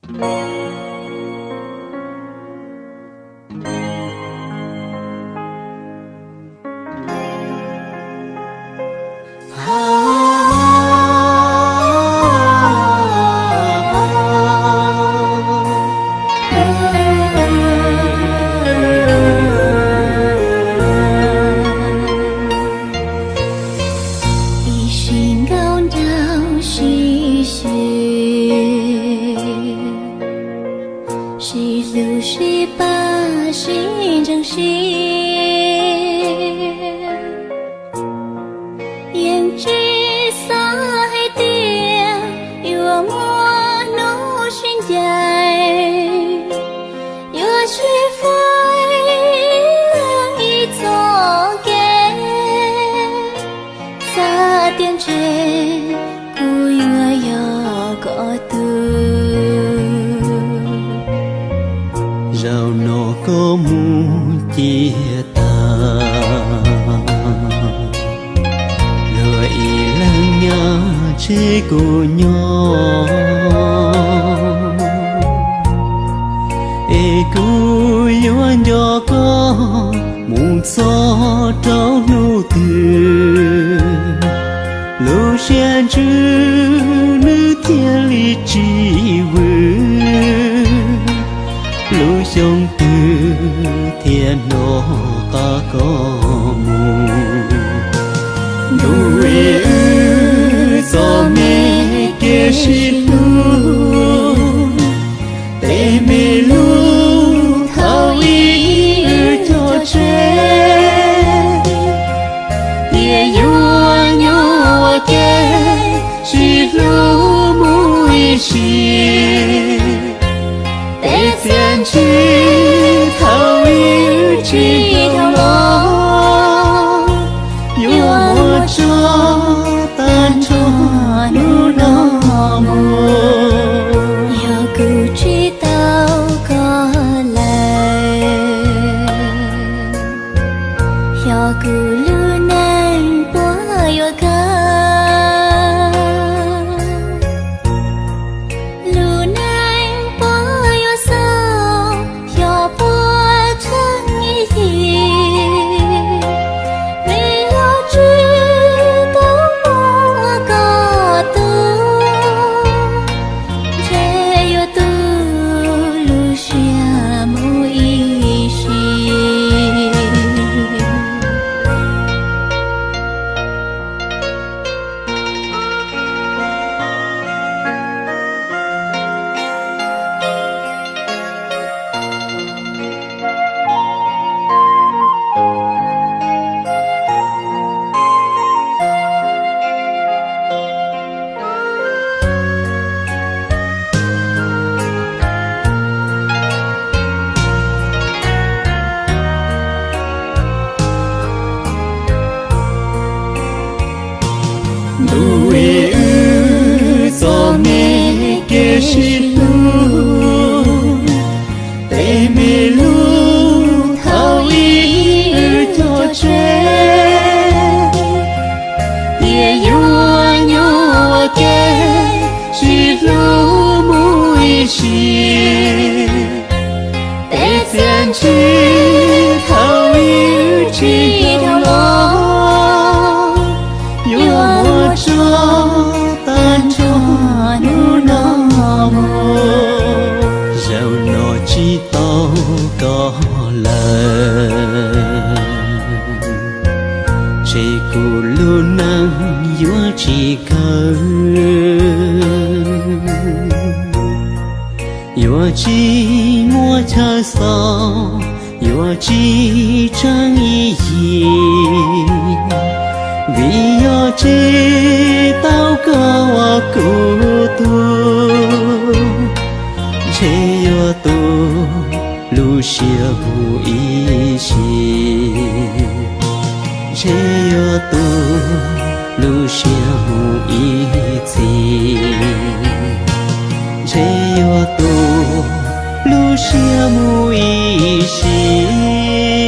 Ib sim nkaus nraug sib xyuas, sib hlub sib pab sib ntseeg sib, yeej tsis xav hais tias yuav muaj hnub sib ncaim, yuav sib faib ib txoj kev. Xav tias ntshe kuv yuav yog koj tug, zaum no koj mus ciaj tag, luag ib leeg nyob tseg kuv nyob, es kuv yuav nco koj mus txog rau hnub twg, lub siab ntsws nws thiaj li tsis vwm, lub xyoo twg thiaj hnov qab koj mus. Ntuj, wb txoj me kev sib hlub, tej me lub thaum ub wb cog tseg, tias yuav nyuaj ua ke sib hlub mus ib sim. Tej txiaj ntsig thaum ub tsis dhau los, yuav muab tso tag nrho hnub no mus. Yog kuv tsis tau koj lawm, xyov kuv lub neej puas yuav kawg. Lub neej puas yuav xaus, xyov puas tsheej ib yig. Vim yog tsis tau muaj koj tug, ntshe yuav tu lub siab mus ib sim. Ntuj, wb txoj me kev sib hlub, tej me lub thaum ub wb cog tseg, tias yuav nyuaj ua ke sib hlub mus ib sim. Tej txiaj ntsig thaum ub tsis dhau los, yuav muab tso tag nrho hnub no mus. Zaum no tsis tau koj lawm, ntshe kuv lub neej yuav tsis kawg, yuav tsis muaj chaw xaus, yuav tsis tsheej ib yig. Vim yog tsis tau koj ua kuv tug, ntshe yuav tu lub siab mus ib sim, ntshe yuav tu lub siab mus ib txhis, ntshe yuav tu lub siab mus ib sim.